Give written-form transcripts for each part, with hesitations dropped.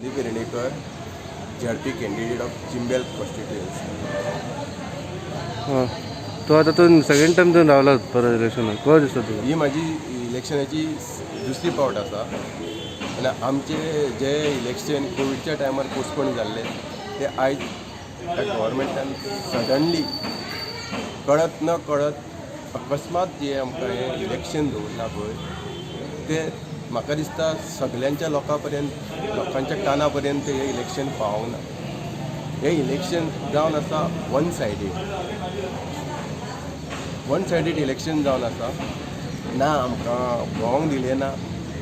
Sandeep Vernekar, ZP candidate of Chimbel constituency. हां, तूं आतां तूं सेकंड टायम तूं रावला परत इलेक्शनाक, कशें दिसता तुका? ही म्हाजी इलेक्शनाची दुसरी पावट आसा आनी आमचे जे इलेक्शन कोविडच्या टायमार पोस्टपोन जाल्ले ते आयज ह्या गव्हर्मेंटान सडनली कळत न कळत अकस्मात जे आमकां हें इलेक्शन दवरलां पळय, तें म्हाका दिसता सगल्यांच्या लोकां पर्यंत, लोकांच्या काना पर्यंत हें इलेक्शन पावोंक ना. हें इलेक्शन जावन आसा one sided, one sided election जावन आसा. ना आमकां भोंवंक दिलें ना,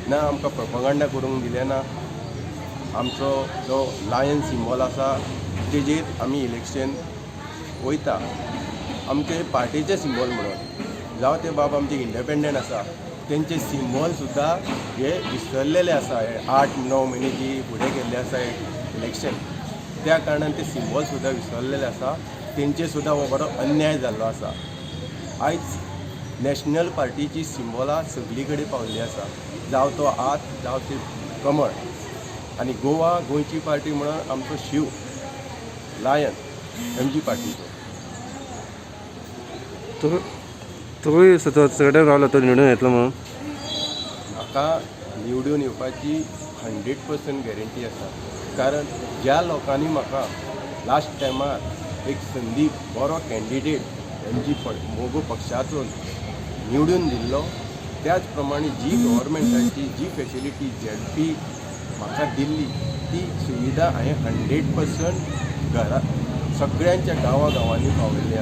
ना आमकां प्रोपगंडा करूंक दिलें ना. आमचो जो लायन सिंबॉल आसा तेजेर आमी इलेक्शन वयता, आमचे पार्टीचे सिंबॉल म्हणून. जावं ते बाब आमचे इंडिपेंडंट आसा, तेंचे सिंबॉल सुद्दां हे विसरलेले आसा. हे 8-9 म्हयने जी फुडें गेल्ले आसा इलेक्शन, त्या कारणान ते सिंबॉल सुद्दां विसरलेले आसा. तेंचेर सुद्दां हो बरो अन्याय जाल्लो आसा. आयज नॅशनल पार्टीची सिंबॉलां सगळी कडेन पावल्ली आसा, जावं तो हात, जावं ते कमळ. आनी गोवा, गोंयची पार्टी म्हणून आमचो शींव, लायन एमजी पार्टीचो. तुका तुका दिसता तो सेकंड टायम रावला तो निवडून येतलो म्हणून? म्हाका निवडून येवपाची 100% गॅरंटी आसा, कारण ज्या लोकांनी म्हाका लास्ट टायमार एक संदी, बरो कॅन्डिडेट एमजी मगो पक्षाचो निवडून दिल्लो, त्याच प्रमाणे जी गव्हर्मेंटाची जी फेसिलिटी झेडपी म्हाका दिल्ली, ती सुविधा हांवें 100% घरा सगळ्यांच्या गांवा गांवांनी पावयल्ली आसा.